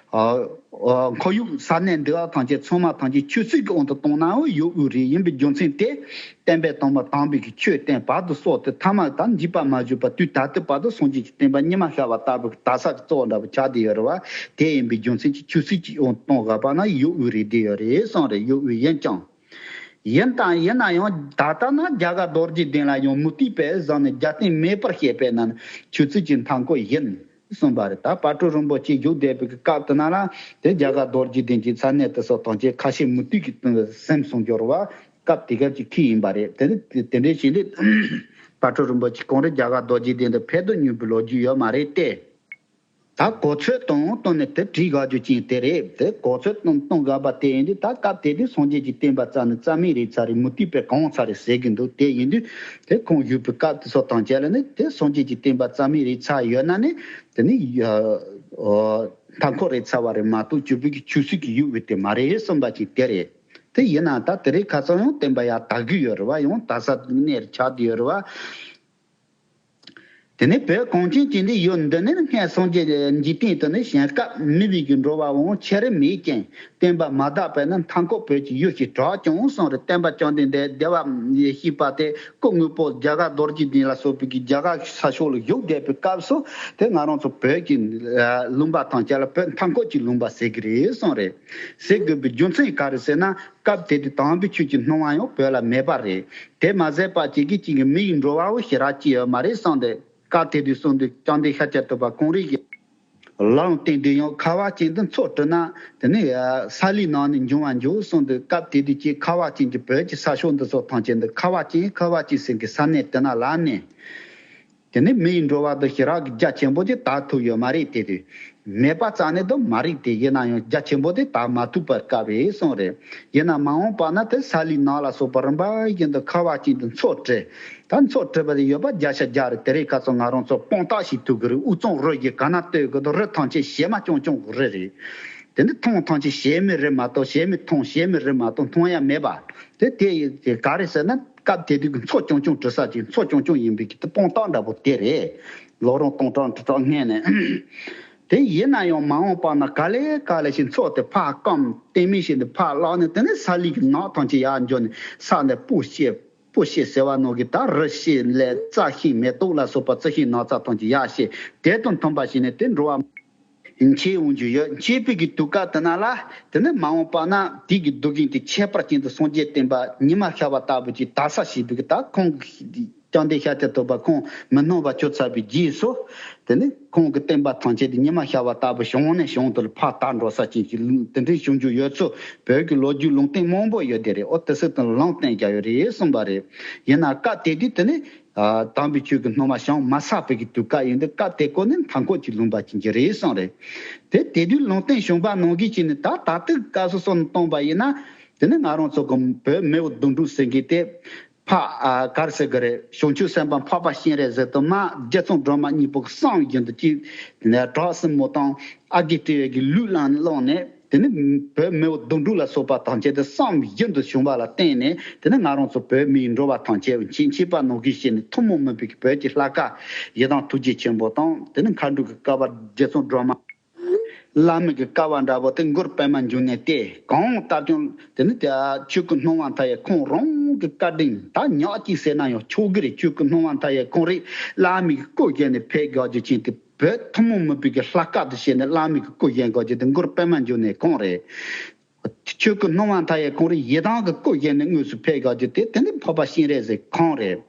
ཨ། ཨ། ཁོར་ཡུག་ས་གནས་འདི་དག་ཐམས་ཅད་ཚང་མ་ཐམས་ཅད་ཆོས་སྲིད་ཀྱི་དབང་དུ་བཏང་ནའང་ཡུལ་དབུས་རེད། ཡིན་པའི་རྒྱུ་མཚན་དེ་བསྟན་པའི་དམ་པ་དམ་པའི་གི་ཆོས་བསྟན་བར་དུ་སོགས་ཏེ་ཐ་མ་དང་འཇིག་པ་མ་བཞུགས་པ་དུས་ད་ལྟའི་བར་དུ་སངས་རྒྱས་ཀྱི་བསྟན་པ་ཉི་མ་ཤར་བ་ལྟ་བུའི་གི་དར་ས་གི་གཙོ་བོ་འདྲ་བོ་ཆགས་བསྡད་ཡོད་རེད་བ། དེ་ཡིན་པའི་རྒྱུ་མཚན་གྱིས་ཆོས་སྲིད་ཀྱི་དབང་དུ་གཏོང་དགོས་པ་ན་ཡུལ་དབུས་རེད་བསྡད་ཡོད་རེད་གསུངས་རེད། ཡུལ་དབུས་ཡིན་ཀྱང་། ཡིན་དང་ཡིན་ན་ཡང་ད་ལྟ་ན་རྒྱ་གར་རྡོ་རྗེ་གདན་ལ་ཡང་མུ་སྟེགས་པས་བཟུང་ནས་རྒྱབ་རྟེན་མེད་པར་བཤད་པས་ན་ཆོས་སྲིད་ཀྱི་མཐའ་འཁོབ་ཡིན་གསུངས་པ་རེད། ད་དཔལ་སྤྲུལ་རིན་པོ་ཆེ་བཞུགས་བསྡད་པའི་སྐབས་དེ་ན་ལ་དེ་རྒྱ་གར་རྡོ་རྗེ་གདན་གྱི་ས་གནས་དེ་སོགས་ཐམས་ཅད་ཁ་ཤས་མུ་སྟེགས་ཀྱི་སེམས་སུ་འགྱུར་བ་སྐབས་དེ་སྐབས་ཀྱི་ཁས་ཡིན་པ་རེད། དེ་ནི་དེ་དེ་འདྲའི་བྱས་ནས་དཔལ་སྤྲུལ་རིན་པོ་ཆེ་གང་རེ་རྒྱ་གར་རྡོ་རྗེ་གདན་དུ་ཕེབས་དུ་སྙོན་པའི་ལོ་རྒྱུས་ཡོད་མ་རེད་དེ། ད་གོ་ཚོད་གཏོང་གཏོང་ནས་དེ་བྲིས་དགའ་རྒྱུ་ཅན་དེ་རེད། དེ་གོ་ཚོད་གཏོང་གཏོང་དགའ་པ་དེ་ཡིན་དུས་ད་སྐབས་དེ་དུས་སངས་རྒྱས་ཀྱི་བསྟན་པ་རྩ་ནས་རྩ་མེད་རེད་ཚར་རེད། མུ་སྟེགས་པས་གང་ཚར་རེད་ཟེར་གྱི་འདུག་དེ་ཡིན་དུས་དེ་ཁོང་བཞུགས་པའི་སྐབས་དེ་སོགས་དང་བཅས་ལ་ནི་དེ་སངས་རྒྱས་ཀྱི་བསྟན་པ་རྩ་མེད་རེད་ཚར་ཡོད་ན་ནི་དེ་ནི་མཐའ་འཁོབ་རེད་ཚར་བ་རེད་མ་གཏོགས་བཅུ་པའི་གི་ཆོས་སྲིད་ཀྱི་ཡུལ་དབུས་དེ་མ་རེད་གསུངས་པ་ཅིག་དེ་རེད། དེ་ཡིན་ན་ད་དེ་རིང་ཁ་སང་ཡང་བསྟན་པ་ཡར་དར་གི་ཡོད་རེད་བ། ཡང་དར་ས་གནས་རེད་ཆགས་བསྡད་ཡོད་རེད་བ། དེ་ནས་བོད་གངས་ཅན་གྱི་འདི་ཡུལ་འདི་ནི་སྔར་སངས་རྒྱས་འཇིག་རྟེན་དུ་ནི་ཞིང་སྐབས་མི་བའི་གི་འགྲོ་བ་འོང་ཆེ་རིམ་མེད་ཅིང་བསྟན་པ་མ་དར་བས་ན་མཐའ་འཁོབ་བོད་ཀྱི་ཡུལ་ཞིག་གྲགས་ཀྱང་གསུངས་རེད། བསྟན་པ་བཅོམ་ལྡན་འདས་བདེ་བར་གཤེགས་པ་དེ་སྐུ་དངོས་པོ་རྒྱ་གར་རྡོ་རྗེ་གདན་ལ་སོགས་པའི་གི་རྒྱ་གར་ས་ཕྱོགས་ལ་བཞུགས་བསྡད་པའི་སྐབས་སུ་དེ་ང་རང་ཚོ་བོད་ཀྱི་ལུང་པ་ཐམས་ཅད་ལ་བོད་མཐའ་འཁོབ་ཀྱི་ལུང་པ་ཟེར་གི་རེད་གསུངས་རེད། ཟེར་དགོས་པའི་རྒྱུ་མཚན་ག་རེ་ཟེར་ན། སྐབས་དེ་དུས་དམ་པའི་ཆོས་ཀྱི་སྣང་བ་ཡང་བོད་ལ་མེད་པ་རེད། དེ་མ་ཟད་པ་གཅིག་གིས་གཅིག་གི་མི་ཡི་འགྲོ་བའོ་ཞེ་དྲག་ཅི་ཡོད་མ་རེད་བསམ་སྟེ། སྐབས་དེ་དུས་གསུངས་དུས་བཅོམ་ལྡན་ཤཱཀྱ་ཐུབ་པ་གང་རེད་ཀྱི། ལམ་བསྟན་དུས་ཡང་ཁ་བ་ཅན་དུ་མཚོ་བྲི་ན་དེ་ནི་ས་ལུའི་ནང་ནས་འབྱུང་བར་འགྱུར་གསུངས་དུས། སྐབས་དེ་དུས་ཀྱི་ཁ་བ་ཅན་གྱི་བོད་ཀྱི་ས་ཕྱོགས་འདི་ཚོ་ཐམས་ཅད་འདི་ཁ་བ་ཅན་ཁ་བ་ཅན་ཟེར་གྱི་ས་གནས་དེ་ན་ལ་ནས། དེ་ནི་མི་ཡི་འགྲོ་བ་དང་ཞེ་དྲག་གི་རྒྱ་ཆེན་པོ་ཅིག་དར་ཐུབ་ཡོད་མ་རེད། དེ་དུས་མེད་པ་རྩ་ནས་དུ་མ་རེད། དེ་ཡིན་ན་ཡང་རྒྱ་ཆེན་པོ་དེ་དར་མ་ཐུབ་པར་དཀའ་བས་གསུངས་རེད། ཡིན་ན་མ་འོངས་པ་ན་དེ་ས་ལུའི་ནང་ལ་སོགས་པ་རིམ་པ་བཞིན་དུ་ཁ་བ་ཅན་དུ་མཚོ་བྲི། ད་མཚོ་བྲི་བ་དེ་ཡོད་པ་བརྒྱ་ཆ་བརྒྱ་རེད། དེ་རིང་ཁ་སང་ང་རང་ཚོ་དཔང་རྟགས་ཤིག་ཐུག་གི་རེད། དབུས་གཙང་རི་ཡི་ག་ན་ལྟོས་གི་དུ་རི་ཐམས་ཅད་བྱེ་མ་རྐྱང་རྐྱང་གི་རི་རེད། དེ་ནི་ཐང་ཐང་ཅིག་བྱེ་མའི་རི་མ་གཏོགས་བྱེ་མའི་ཐང་བྱེ་མའི་རི་མ་གཏོགས་མཐོང་ཡ་མེད་པ། དེ་དེ་ཡི་དེ་ག་རེ་ཟེར་ན་སྐབས་དེ་དུས་ཀྱི་མཚོ་རྐྱང་རྐྱང་བྲི་ས་ཅིག་མཚོ་རྐྱང་རྐྱང་ཡིན་པའི་གི་དེ་དཔང་རྟགས་འདྲ་པོ་དེ་རེད། ལོ་རིམ་སྟོང་ཕྲག་ཁྲི་ཕྲག་སྔོན་ནས། དེ་ཡིན་ན་ཡང་མ་འོངས་པ་ན་ག་ལེ་ག་ལེ་ཞིག་མཚོ་དེ་ཕར་སྐམ་ལྟེ་མི་ཞིག་ནས་ཕར་བརླག་ནས་དེ་ནས་ས་ལུའི་གི་ནགས་ཐམས་ཅད་ཡར་འགྲོ་ནས་ས་ནས་སྤུ་ཤད། སྤུ་ཤད་ཟེར་བ་ནང་གི་ད་རི་ཤིང་ལས་རྩྭ་ཤིང་མེ་ཏོག་ལ་སོགས་པ་རྩི་ཤིང་ནགས་ཚལ་ཐམས་ཅད་ཡར་བཤད། དེ་དང་མཐུན་པ་ཞིག་ནས་དེ་འགྲོ་བ་མཆེད་འོང་རྒྱུ་ཡོད། མཆེད་པའི་གི་དུས་སྐབས་དེ་ན་ལ་དེ་ནི་མ་འོངས་པ་ན་དེ་གི་སྡུག་བསྔལ་དེ་ཁྱད་པར་ཅན་དུ་སངས་རྒྱས་བསྟན་པ་ཉི་མ་ཤར་བ་ལྟ་བུ་ཅིག་དར་ས་ཞེས་པའི་གི་ད་ཁོང་གི་བཅོམ་ལྡན་ཤཱཀྱ་ཐུབ་པ་ཁོང་མི་སྣང་བ་གྱུར་ཚར་བའི་རྗེས་སུ། དེ་ནི་ཁོང་གི་བསྟན་པ་ཐམས་ཅད་དེ་ཉི་མ་ཤར་བ་ལྟ་བུ་བྱང་ནས་བྱང་དུ་ཕར་དར་འགྲོ་ས་ཅན་གྱི་དེ་འདྲའི་བྱུང་རྒྱུ་ཡོད་ཚུལ་བོད་ཀྱི་ལོ་རྒྱུས་ལུང་བསྟན་མང་པོ་ཡོད་དེ་རེད། ཨོ་དེ་སྲིད་དུ་ལུང་བསྟན་རྒྱག་ཡོད་རེད་གསུངས་པ་རེད། ཡིན་ན་སྐབས་དེ་དུས་དེ་ནི་དམ་པའི་ཆོས་ཀྱི་སྣང་བ་བྱང་མ་ཚར་བའི་གི་དུས་སྐབས་ཡིན་དུས་སྐབས་དེ་ཀོ་ནི་མཐའ་འཁོབ་ཀྱི་ལུང་པ་ཅན་གྱི་རེད་གསུངས་རེད། དེ་དེ་དུས་ལུང་བསྟན་བྱུང་བ་ནང་བཞིན་བྱས་ནས་ད་ད་ལྟའི་སྐབས་སུ་སོང་ནས་བཏང་པ་ཡིན་ན་དེ་ནི་ང་རང་ཚོ་གི་བོད་མེའུ་གདུང་དྲུག་ཟེར་མཁན་དེ། འཕགས་ཨ་ག་རེ་ཟེར་གི་རེད། བྱང་ཆུབ་སེམས་དཔའ་འཕགས་པ་སྤྱན་རས་གཟིགས་དུ་མ་རྗེ་བཙུན་སྒྲོལ་མ་གཉིས་པོ་གསུམ་བཞིན་དུ་གཅིག་ནས་བྲག་སྲིན་མོ་དང་ཨ་ཀི་ཏི་ཡ་གི་ལུས་ལ་བླངས་ནས། དེ་ནི་བོད་མི་བོ་དོན་གྲུབ་ལ་སོགས་པ་ཐམས་ཅད་དེ་བསམ་བཞིན་དུ་བྱུང་བ་ལ་བརྟེན་ནས། དེ་ནི་ང་རང་ཚོ་བོད་མིའི་འགྲོ་བ་ཐམས་ཅད་མཁྱེན་མཁྱེན་པ་ནང་བཞིན་བྱས་ནས་ཐུན་མོང་མིན་པའི་བོད་ཀྱི་ལྷ་སྐལ་ཡི་དམ་ཐུགས་རྗེ་ཆེན་པོ་དང་། དེ་ནི་མཁའ་འགྲོ་གི་བསྐལ་པ་རྗེ་བཙུན་སྒྲོལ་མ། བླ་མེད་ཀྱི་བསྐལ་པ་འདྲ་པོ་དེ་མགུར་པད་མ་འབྱུང་གནས་ཏེ། གང་ལྟར་ཀྱང་དེ་ནི་ཆོས་སྐུ་སྣང་བ་མཐའ་ཡས་ཁོང་རང་གི་བཀའ་དྲིན་ད་ཉག་གཅིག་ཟེར་ན་ཡང་ཆོག་གི་རེད། ཆོས་སྐུ་སྣང་བ་མཐའ་ཡས་ཁོང་རང་བླ་མེད་ཀྱི་སྐུ་བཞེངས་ནས་ཕེབས་དགོས་རྒྱུ་ཅན་དེ། བོད་ཐུན་མོང་མིན་པའི་གི་ལྷ་སྐལ་དུ་བྱས་ནས་བླ་མེད་ཀྱི་སྐུ་བཞེངས་དགོས་རྒྱུ་དེ་མགུར་པད་མ་འབྱུང་གནས་ཁོང་རེད། ཆོས་སྐུ་སྣང་བ་མཐའ་ཡས་ཁོང་རང་ཡི་དམ་གྱི་སྐུ་བཞེངས་ནས་དངོས་སུ་ཕེབས་དགོས་རྒྱུ་དེ་དེ་ནི་འཕགས་པ་སྤྱན་རས་གཟིགས་ཁོང་རེད།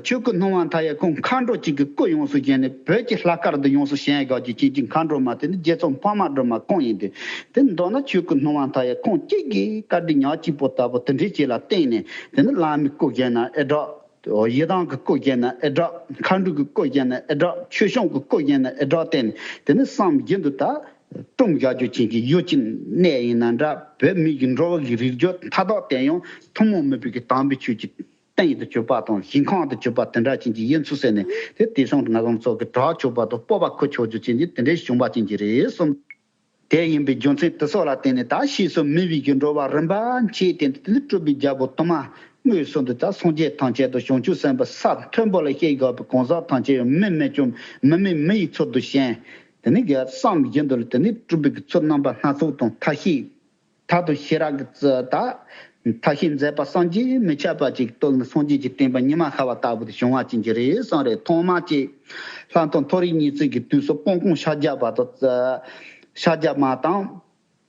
ཆོས་སྐུ་སྣང་བ་མཐའ་ཡས་ཁོང་མཁའ་འགྲོ་གཅིག་གི་སྐུ་ཡོངས་སུ་བཞེངས་ནས་བོད་ཀྱི་ལྷ་སྐལ་དུ་ཡོངས་སུ་བཞེངས་དགོས་རྒྱུ་ཅན་གྱི་མཁའ་འགྲོ་མ་དེ་ནི་རྗེ་བཙུན་འཕགས་མ་སྒྲོལ་མ་ཁོང་ཡིན་ཏེ། དེ་མདོར་ན་ཆོས་སྐུ་སྣང་བ་མཐའ་ཡས་ཁོང་གཅིག་གི་བཀའ་དྲིན་ཉག་གཅིག་པོ་ལྟ་བུ་དེ་འདྲའི་ཅིག་ལ་བརྟེན་ནས། དེ་ནི་བླ་མེད་སྐུ་བཞེངས་ན་ཨེ་དྲག་ཡི་དམ་གྱི་སྐུ་བཞེངས་ན་ཨེ་དྲག་མཁའ་འགྲོ་གི་སྐུ་བཞེངས་ན་ཨེ་དྲག་ཆོས་སྐྱོང་གི་སྐུ་བཞེངས་ན་ཨེ་དྲག་བརྟེན་ནས། དེ་ནི་བསམ་བཞིན་དུ་ད་སྒྲུབ་དགོས་རྒྱུ་ཅན་གྱི་ཡུལ་གྱི་གནས་ཡིན་ན་འདྲ། བོད་མི་གི་འགྲོ་བ་གི་རིགས་རྒྱུད་མཐའ་དག་དེ་ཡང་ཐུན་མོང་མིན་པའི་གི་དམ་པའི་ཆོས་ཀྱི་སྟེང་དུ་གྱུར་པ་དང་། ཞིང་ཁམས་དུ་གྱུར་པ་དེ་འདྲ་ཅན་གྱི་ཡིན་ཚུལ་ཟེར་ནས། དེ་དེ་སོང་ང་རང་ཚོ་གི་གྲགས་ཆོག་པ་དང་སྤོབས་པ་ཁུར་ཆོག་རྒྱུ་ཅན་གྱི་དེ་འདྲའི་བྱུང་བ་ཅན་གྱི་རེད་གསུངས། དེ་ཡིན་པའི་རྒྱུ་མཚན་དེ་སོགས་ལ་བརྟེན་ནས། ད་ཕྱིས་སུ་མི་བོའི་གི་འགྲོ་བ་རིམ་པ་མཆིས་ཏེ། དེ་ནི་སྤྲུལ་པའི་རྒྱལ་པོ་དུ་མ་དངོས་སུ་འདི་ལྟར་སངས་རྒྱས་ཐམས་ཅད་དང་བྱང་ཆུབ་སེམས་དཔའ་ས་མཐོན་པོ་ལ་གཤེགས་དགོས་པའི་གང་ཟག་ཐམས་ཅད་ཡང་མི་མེད་ཀྱང་མི་མེད་མི་ཡི་ཚུལ་དུ་བཞེངས། དེ་ནི་རྒྱལ་བསམ་བཞིན་དུ་ལ་དེ་ནི་སྤྲུལ་པའི་གི་ཚུལ་རྣམ་པ་སྣ་ཚོགས་དང་མཐའ་ཤེས། མཐའ་དང་ཤེས་རབ་ཀྱི་ཚུལ་དང་། མཐའ་ཤེས་མཛད་པ་བསམ་གྱིས་མི་ཁྱབ་པ་ཅིག་སྟོན་ནས། སངས་རྒྱས་ཀྱི་བསྟན་པ་ཉི་མ་ཤར་བ་ལྟ་བུ་དེ་བྱུང་བ་ཅན་གྱི་རེད་གསུངས་རེད། ཐོག་མ་ཅིག་ལྷ་དང་མཐོ་རིས་གཉིས་བརྩེགས་ཀྱི་དུས་སུ་སྤང་སྐོང་ཕྱག་རྒྱ་པ་དང་། ཕྱག་རྒྱ་མ་དང་།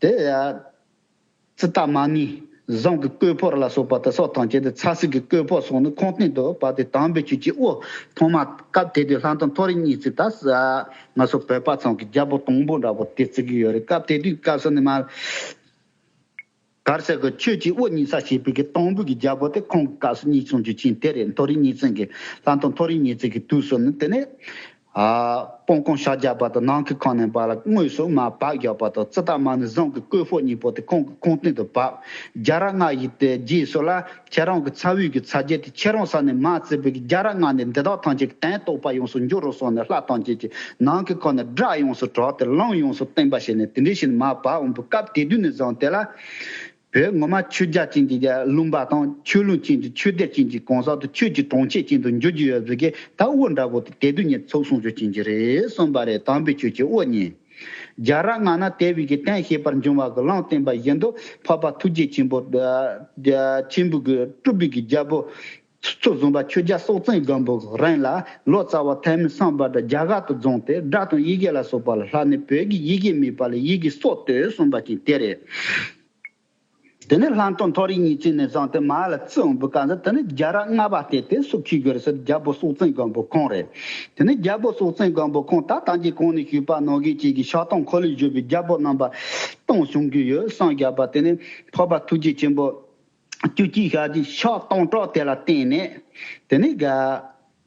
དེ་ཙི་ཏ་མ་ཎི་ཟངས་ཀྱི་བརྐོས་ཕོར་ལ་སོགས་པ་དེ་སོགས་ཐམས་ཅད་དེ་ཚ་སིལ་གྱི་བརྐོས་ཕོར་སོགས་ནི་ཁང་སྟེང་དུ་བབས་ཏེ། དམ་པའི་ཆོས་ཀྱི་དབུ་ཐོག་མ་སྐབས་དེ་དུས་ལྷ་དང་མཐོ་རིས་གཉིས་བརྩེགས་ད་ང་ཚོ་བོད་པ་ཚང་གི་རྒྱལ་པོ་དང་པོ་འདྲ་པོ་དེ་བརྩི་གི་ཡོད་རེད། སྐབས་དེ་དུས་སྐབས་སུ་ནི་མ། གར་ཟེར་གི་ཆོས་ཀྱི་དབུ་བརྙེས་ས་བྱས་པའི་གི་དང་པོ་གི་རྒྱལ་པོ་དེ་ཁོང་གི་སྐབས་སུ་བརྙེས་སོང་རྒྱུ་ཅན་དེ་རེད། མཐོ་རིས་གཉིས་བརྩེགས་ཀྱི་ལྷ་དང་མཐོ་རིས་གཉིས་བརྩེགས་ཀྱི་དུས་སུ་ནི་དེ་ནས་ཨ་སྤང་སྐོང་ཕྱག་རྒྱ་པ་དང་ནང་གི་ཁང་ནས་པ་ལ་དངོས་སུ་མར་བབས་ཡོད་པ་དང་། ཙི་ཏ་མ་ཎི་ཟངས་ཀྱི་བརྐོས་ཕོར་གཉིས་པོ་དེ་ཁོང་གི་ཁང་སྟེང་དུ་བབས། རྒྱ་ར་ལྔ་ཡི་དེ་རྗེས་སུ་ལ་ཁྱེད་རང་གི་ཚ་བའི་གི་ཚ་རྒྱས་དེ་ཁྱེད་རང་ས་ནས་མར་བརྩིས་པའི་གི་རྒྱ་ར་ལྔ་ནས་འདི་དག་ཐམས་ཅད་ཀྱི་དོན་རྟོགས་པ་ཡོངས་སུ་འགྱུར་རོ་གསུངས་ནས། ལྷ་ཐམས་ཅད་ཀྱི་ནང་གི་ཁང་ནས་སྒྲ་ཡོངས་སུ་གྲགས་ཏེ་ལུང་ཡོངས་སུ་བསྟན་པ་བྱས་ནས་དེ་འདྲའི་ཞིག་མར་བབས་འོང་བའི་སྐབས་དེ་དུས་ནས་བཟུང་སྟེ་ལ། བོད་ངོ་མ་ཆོས་རྒྱལ་ཅན་གྱི་ལུང་པ་དང་། ཆོས་ལུང་ཅན་གྱི་ཆོས་སྡེ་ཅན་གྱི་གང་ཟག་དང་། ཆོས་ཀྱི་གྲོང་ཁྱེར་ཅན་དུ་འགྱུར་རྒྱུ་ཡོད་པའི་གི་ད་དབུ་འདྲ་པོ་དེ་དེ་དུས་ནས་ཚུགས་སོང་རྒྱུ་ཅན་གྱི་རེད་གསུངས་པ་རེད། དམ་པའི་ཆོས་ཀྱི་དབུ་བརྙེས། རྒྱ་ར་ལྔ་ན་དད་པའི་གི་དོན་བཤད་པར་འབྱུང་བ་གི་ལུང་བསྟན་པ་བཞིན་དུ། འཕགས་པ་ཐུགས་རྗེ་ཆེན་པོ་ཆེན་པོ་གི་སྤྲུལ་པའི་གི་རྒྱལ་པོ་ཚུལ་བཟུང་བ་ཆོས་རྒྱལ་སྲོང་བཙན་སྒམ་པོ་རིང་ལ་ལོ་ཙཱ་བ་ཐོན་མི་སམ་བྷོ་ཊ་རྒྱ་གར་དུ་བརྫངས་ཏེ། སྒྲ་དང་ཡི་གེ་ལ་སོགས་པ་ལ་བསླབས་ནས་བོད་ཀྱི་ཡི་གེ་མེད་པ་ལ་ཡི་གེ་སྲོག་བཏོད་གསུངས་པ་ཅན་དེ་རེད། དེ་ནས་ལྷ་དང་མཐོ་རིས་གཉིས་བརྩེགས་ནས་བཟུང་སྟེ་མར་ལ་བརྩིས་འོང་བའི་སྐབས་སུ། དེ་ནས་རྒྱ་ར་ལྔ་པ་དེ་དེ་སུ་འཁེལ་དགོས་རེད་ཟེར། རྒྱལ་པོ་སྲོང་བཙན་སྒམ་པོ་ཁོང་རེད། དེ་ནས་རྒྱལ་པོ་སྲོང་བཙན་སྒམ་པོ་ཁོང་ད་ལྟ་གྱི་གོང་ནས་ཞུས་པ་ནང་བཞིན་གཅིག་གི་ཕྱག་སྟོང་འཁོར་ལོས་སྒྱུར་བའི་རྒྱལ་པོ་རྣམ་པ་སྟོང་བྱུང་རྒྱུ་ཡོད་གསུངས་བཞག་པ། དེ་ནས་འཕགས་པ་ཐུགས་རྗེ་ཆེན་པོ་བཅུ་གཅིག་ཞལ་གྱི་ཕྱག་སྟོང་ཕྲག་དེ་ལ་བརྟེན་ནས། དེ་ནས་ག་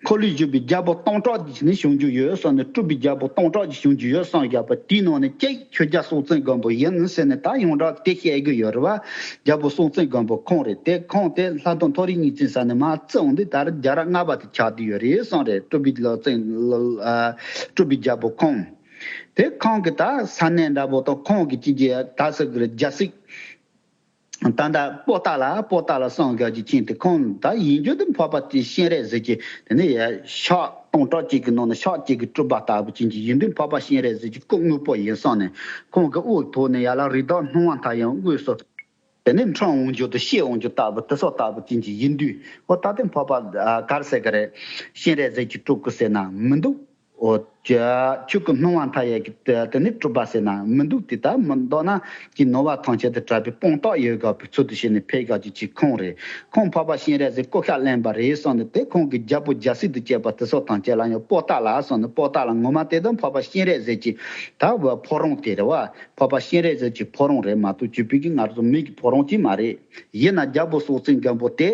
འཁོར་ལོས་སྒྱུར་བའི་རྒྱལ་པོ་སྟོང་ཕྲག་ཅིག་ནི་བྱུང་རྒྱུ་ཡོད་གསུངས་ནས། སྤྲུལ་པའི་རྒྱལ་པོ་སྟོང་ཕྲག་ཅིག་བྱུང་རྒྱུ་ཡོད་གསུངས་བཞག་པ། དེའི་ནང་ནས་གཅིག་ཆོས་རྒྱལ་སྲོང་བཙན་སྒམ་པོ་ཡིན་ཟེར་ནས། ད་ཡོངས་གྲགས་དེ་བཤད་གི་ཡོད་རེད་བ། རྒྱལ་པོ་སྲོང་བཙན་སྒམ་པོ་ཁོང་རེད། དེ་ཁོང་དེ་ལྷ་དང་མཐོ་རིས་གཉིས་བརྩེགས་ས་ནས་མར་བརྩིས་འོང་དུས། ད་རེས་རྒྱ་ར་ལྔ་པ་དེ་ཆགས་བསྡད་ཡོད་རེད་གསུངས་རེད། སྤྲུལ་པའི་ལོ་ཙཱ་ཨ་སྤྲུལ་པའི་རྒྱལ་པོ་ཁོང་། དེ་ཁོང་གི་ད་ས་གནས་འདྲ་པོ་དང་། ཁོང་གི་ཅི་རྒྱ་ད་ཟེར་གི་རེད། རྒྱལ་སྲིད། ད་ལྟ་པོ་ཏཱ་ལ། པོ་ཏཱ་ལ་གསུངས་བཞག་རྒྱུ་ཅན་དེ་ཁོང་ད་ཡིན་རྒྱུ་དེ་འཕགས་པ་དེ་སྤྱན་རས་གཟིགས་ཀྱི་དེ་ནས་ཡ་ཕྱག་སྟོང་ཕྲག་གཅིག་གི་ནང་ནས་ཕྱག་གཅིག་གི་སྤྲུལ་པ་ལྟ་བུ་ཅན་གྱི་ཡིན་དུས། འཕགས་པ་སྤྱན་རས་གཟིགས་ཀྱི་སྐུ་དངོས་པོ་ཡིན་གསུངས་ནས། ཁོང་གི་དབུ་ཐོག་ནས་ཡར་ལ་རིགས་བདག་སྣང་བ་མཐའ་ཡས་དངོས་སུ་དེ་ནས་འཁྲུངས་འོང་རྒྱུ་དང་སྐྱེ་འོང་རྒྱུ་ལྟ་བུ་དེ་སོགས་ལྟ་བུ་ཅན་གྱི་ཡིན་དུས། འོ་ད་དེ་འཕགས་པ་ག་རེ་ཟེར་གི་རེད། སྤྱན་རས་གཟིགས་ཀྱི་སྤྲུལ་སྐུ་ཟེར་ན་མི་འདུག་འོ་ཅ་ཆོས་སྐུ་སྣང་བ་མཐའ་ཡས་ཀྱི་དེ་ནི་སྤྲུལ་པ་ཟེར་ན་མི་འདུག་དེ་ལྟར་མི་འདོད་ན་གྱི་ནོར་བ་ཐམས་ཅད་དེ་གྲགས་པའི་དཔང་རྟགས་ཡོད་དགོས་པའི་ཚུལ་དུ་བྱས་ནས་ཕེབས་དགོས་ཀྱི་ཅིག་ཁོང་རེད། ཁོང་འཕགས་པ་སྤྱན་རས་གཟིགས་སྐུ་ཤ་བླངས་པ་རེད་གསུངས་ནས། དེ་ཁོང་གི་རྒྱལ་པོ་རྒྱལ་སྲིད་དུ་བཅས་པ་དེ་སོགས་ཐམས་ཅད་ལ་ཡང་པོ་ཏཱ་ལ་གསུངས་ནས། པོ་ཏཱ་ལ་ངོ་མ་དེ་དང་འཕགས་པ་སྤྱན་རས་གཟིགས་ཀྱི་ད་ཕོ་བྲང་དེ་རེད་བ། འཕགས་པ་སྤྱན་རས་གཟིགས་ཀྱི་ཕོ་བྲང་རེད་མ་གཏོགས་བརྒྱུད་པའི་གི་ང་ཚོ་མི་གི་ཕོ་བྲང་ཅིག་མ་རེད། ཡིན་ན་རྒྱལ་པོ་སྲོང་བཙན་སྒམ་པོ་དེ།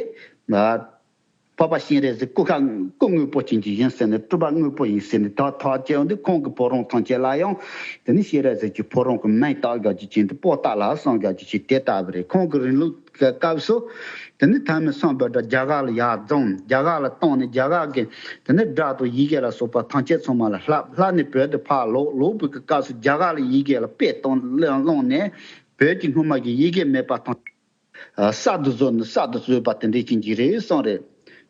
འཕགས་པ་སྤྱན་རས་གཟིགས་སྐུ་ཁ་སྐུ་དངོས་པོ་ཅན་གྱི་ཡིན་ཟེར་ནས་སྤྲུལ་པ་དངོས་པོ་ཡིན་ཟེར་ནས་ད་ཐག་བཅད་ཡོང་དུས་ཁོང་གི་ཕོ་བྲང་ཐམས་ཅད་ལ་ཡང་དེ་ནི་སྤྱན་རས་གཟིགས་ཀྱི་ཕོ་བྲང་གི་མིང་བཏགས་རྒྱག་རྒྱུ་ཅན་དེ་པོ་ཏཱ་ལ་གསུངས་རྒྱག་རྒྱུ་ཅན་དེ་ལྟ་བུ་རེད། ཁོང་གི་རིང་ལུགས་ཀྱི་སྐབས་སུ་དེ་ནི་ཐ་མའི་སམ་བྷོ་ཊ་རྒྱ་གར་ལ་ཡར་བརྫངས། རྒྱ་གར་ལ་བཏང་ནས་རྒྱ་གར་གྱི་དེ་ནི་སྒྲ་དང་ཡི་གེ་ལ་སོགས་པ་ཐམས་ཅད་ཚང་མ་ལ་བསླབ། བསླབ་ནས་བོད་དུ་ཕར་ལོག་ལོག་པའི་སྐབས་སུ་རྒྱ་གར་ལ་ཡི་གེ་ལ་དཔེ་བཏང་བླངས་ནས་བོད་ཀྱི་སྔོན་མ་གི་ཡི་གེ་མེད་པ་དང་། གསར་དུ་བཟོས་ནས་གསར་དུ་བཟོས་པ་དེ་འདྲའི་ཅན་གྱི་རེད་གསུངས་རེད།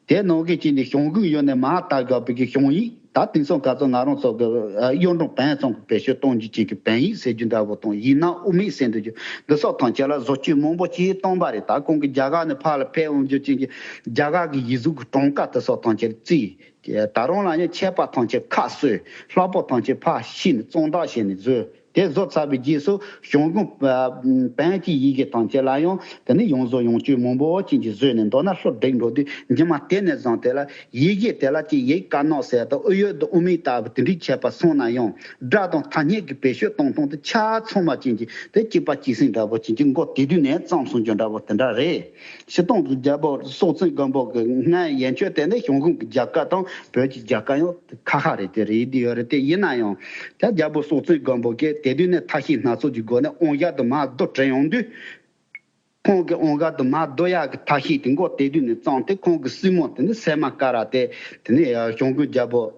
དེ་ནང་གི་ཅན་གྱི་ཞང་ཞུང་ཡོད་ནས་མར་དར་དགོས་པའི་གི་ཞང་ཡིག་ད་དེང་སང་ག་ཚོད་ང་རང་ཚོ་གི་ཨ་གཡུང་དྲུང་བོན་ཙམ་གྱི་བེད་སྤྱོད་གཏོང་རྒྱུ་ཅན་གྱི་བོན་ཡིག་ཟེར་རྒྱུ་འདྲ་བོ་དང་ཡིག་སྣ་དབུ་མེད་ཟེར་འདུག་རྒྱུ་འདི་སོགས་ཐམས་ཅད་ལ་བཟོ་བཅོས་མང་པོ་བྱས་བཏང་པ་རེད། ད་ཁོང་གི་རྒྱ་གར་ནས་ཕར་ལ་ཕེབས་འོང་རྒྱུ་ཅན་གྱི་རྒྱ་གར་གི་ཡིག་གཟུགས་ཀྱི་གྲངས་ཀ་དེ་སོགས་ཐམས་ཅད་བརྩིས། ད་རུང་ལ་ཡང་མཆེད་པ་ཐམས་ཅད་ཁ་གསོས། ལྷག་པ་ཐམས་ཅད་ཕར་ཕྱིས་ནས་གཙང་དག་བྱས་ནས་བཟོས། དེ་བཟོ་ཚར་བའི་རྗེས་སུ་ཞང་ཞུང་བོན་གྱི་ཡི་གེ་ཐམས་ཅད་ལ་ཡང་དེ་ནི་ཡང་བཟོ་ཡང་བཅོས་མང་པོ་ཅན་གྱི་བཟོས་ནས་མདོར་ན་ལྷུ་བསྒྲིགས་འགྲོ་དུས་རྗེས་མ་དེ་ནས་བཟུང་དེ་ལ་ཡི་གེ་དེ་ལ་ཅིག་ཡིག་དཀར་ནག་ཟེར་དང་དབུས་ཡོད་དུ་དབུ་མེད་ལྟ་བུ་དེ་འདྲའི་ཁྱད་པར་སོང་ན་ཡང་སྒྲ་དང་ཐ་སྙད་ཀྱི་བེད་སྤྱོད་གཏོང་སྟངས་དེ་ཆ་ཚང་མ་ཅན་གྱི་དེ་གཅིག་པ་གཅིག་སེ་འདྲ་བོ་ཅན་གྱི་མགོ་དེ་དུས་ནས་བརྩམས་སོང་རྒྱུ་འདྲ་བོ་དེ་འདྲ་རེད། སྤྱིར་བཏང་གི་རྒྱལ་པོ་སྲོང་བཙན་སྒམ་པོ་གི་སྔའི་ཡན་ཆོད་དེ་ནི་ཞང་ཞུང་གི་རྒྱལ་ཁབ་དང་བོད་ཀྱི་རྒྱལ་ཁབ་ཡང་ཁ་ཁ་རེད། དེ་རེད་དེ་ཡོད་རེད། དེ་ཡིན་ན་ཡང་ད་རྒྱལ་པོ་སྲོང་བཙན་སྒམ་པོ་གིས་དེ་དུས་ནས་ཐབས་ཤེས་སྣ་ཚོགས་ཀྱི་སྒོ་ནས་དབང་ཡག་ཏུ་མར་བསྡུ་བྲལ་ཡོང་དུས། ཁོང་གི་དབང་ཡག་ཏུ་མར་བསྡུ་ཡག་གི་ཐབས་ཤེས་དེ་མགོ་དེ་དུས་ནས་བརྩམས་ཏེ་ཁོང་གི་སྲིང་མོ་དེ་ནི་སད་མ་ཀ་ར་དེ་དེ་ནི་ཞང་ཞུང་རྒྱལ་པོ།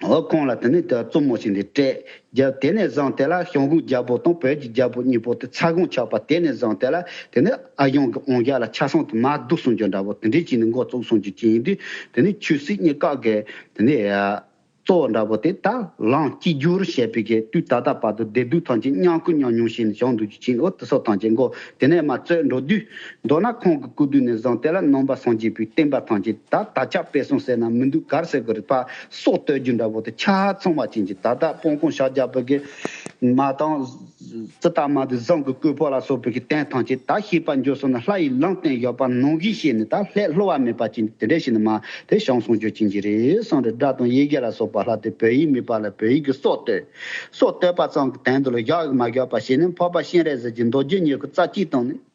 འོ་ཁོང་ལ་དེ་ནས་དེ་བཙུན་མོ་ཞིག་འདི་སྤྲད། རྒྱབ་དེ་ནས་བཟུང་དེ་ལ་ཞང་ཞུང་རྒྱལ་པོ་དང་བོད་ཀྱི་རྒྱལ་པོ་གཉིས་པོ་དེ་ཚ་གོང་ཆགས་པ། དེ་ནས་བཟུང་དེ་ལ་དེ་ནས་ཨ་ཞང་གི་དབང་ཡག་ལ་ཆ་ཚང་དུ་མར་བསྡུ་སོང་རྒྱུ་འདྲ་བོ་དེ་འདྲའི་ཅིག་ནས་འགོ་བཙུགས་སོང་རྒྱུ་ཅིག་ཡིན་དུས། དེ་ནས་ཆོས་སྲིད་གཉིས་ཀ་གི་དེ་ནས་གཙོ་བོ་འདྲ་བོ་དེ་ད་ལམ་གཅིག་གྱུར་བྱས་པའི་གི་དུས་ད་ལྟ་བར་དུ་བདེ་སྡུག་ཐམས་ཅད་མཉམ་ཁུར་མཉམ་མྱོང་བྱས་ནས་བྱུང་འདུག་རྒྱུ་ཅིག་འོ་དེ་སོགས་ཐམས་ཅད་འགོ་དེ་ནས་མར་རྩོད་འགྲོ་དུས། མདོར་ན་ཁོང་གི་སྐུ་དུས་ནས་བཟུང་དེ་ལ་ནང་པ་སངས་རྒྱས་པའི་བསྟན་པ་ཐམས་ཅད་ད་དར་ཁྱབ་སྤེལ་གསུམ་ཟེར་ན་མི་འདུག་ག་རེ་ཟེར་དགོས་རེད། ཕར་སྲོག་གཏོད་རྒྱུ་འདྲ་བོ་དེ་ཆ་ཚང་བ་ཅན་གྱི་ད་ལྟ་སྤང་སྐོང་ཕྱག་རྒྱ་བོད་ཀྱི་མ་དང་ཙི་ཏ་མ་དེ་བཟང་གི་བཀོད་པ་ལ་སོགས་པའི་གི་རྟེན་ཐམས་ཅད་ད་ཤེས་པ་འགྱུར་སོང་ན་ལྷ་ཡི་ལམ་སྟོན་བཞག་པ་ནང་བཞིན་བྱས་ནས་ད་ལྷད་ལྷོ་བ་མེད་པ་ཅན་དེ་འདྲ་བྱས་ནས་མར་དེ་བྱུང་སོང་རྒྱུ་ཅན་གྱི་རེད་གསུངས་རེད། སྒྲ་དང་ཡི་གེ་ལ་སོགས་པ་ལྷག་སྟེ་བོད་ཡིག་མེད་པ་ལ་བོད་ཡིག་གི་སྲོག་གཏོད། སྲོག་གཏོད་པ་ཙམ་གྱི་དོན་དུ་ལ་བཞག་གི་མ་བཞག་པ་བྱས་ནས་འཕགས་པ་སྤྱན་རས་གཟིགས་ཀྱི་མདོ་རྒྱུད་ཉེར་དགུ་རྩ་གཅིག་དང་ནི།